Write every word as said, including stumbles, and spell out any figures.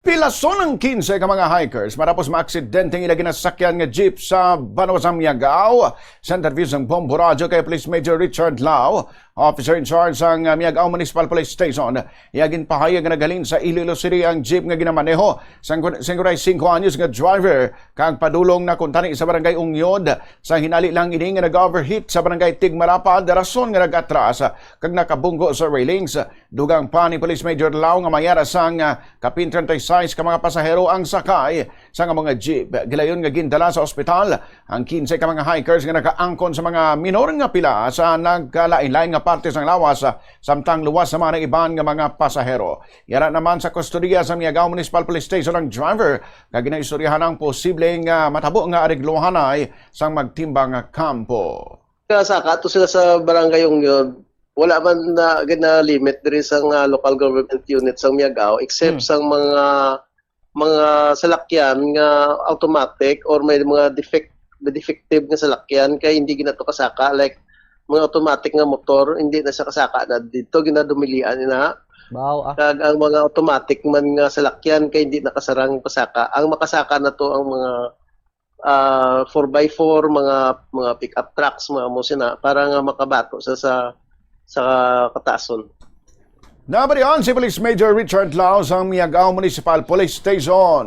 Pilason ang kinse ka mga hikers matapos maaksidente ang ila ginasakyan nga jeep sa banwa sang Miagao. Sa interview sang Bombo Radyo kay Police Major Richard Lau, officer in charge sang, ah, Miagao Municipal Police Station, iya ginpahayag nga naghalin sa Iloilo City ang jeep nga ginamaneho sang kun-, singkwenta y singko anyos nga driver kag padulong na kuntani sa Barangay Ungyod. Sa hinali lang ini nga nag-overheat sa Barangay Tigmalapad, rason nga nag-atras kag nakabunggo sa railings. Dugang pa ni Police Major Lau nga may ara sang, ah, kapin treinta y seis ka mga pasahero ang sakay sa nga mga jeep. Gilayon nga gindala sa ospital ang kinse ka mga hikers nga nakaangkon sa mga minor nga pila sa nagkalain-lain nga parte sang lawas, samtang luwas naman ang iban nga mga pasahero. Yara naman sa kustodiya sa Miagao Municipal Police Station ang driver, kag ginaistoryahan ang posibleng, ah, matabo nga areglohanay sang magtimbang nga kampo. Kasaka to sila sa Barangay Ungyod, wala man na gina-limit diri sa nga local government unit sa Miagao, except Hmm. sa mga, mga salakyan nga automatic or may mga defect, defective nga salakyan kay hindi gina to kasaka, like mga automatic nga motor, hindi na siya kasaka na dito, ginadumilian na. Wow, ah. Kag ang mga automatic man nga salakyan kay hindi nakasarang pasaka. Ang makasaka na to ang mga ah, four by four, mga, mga pick-up trucks, mga amo sina, para nga makabato sa, sa, sa kataason. Nabalian si Police Major Richard Lau sang Miagao Municipal Police Station.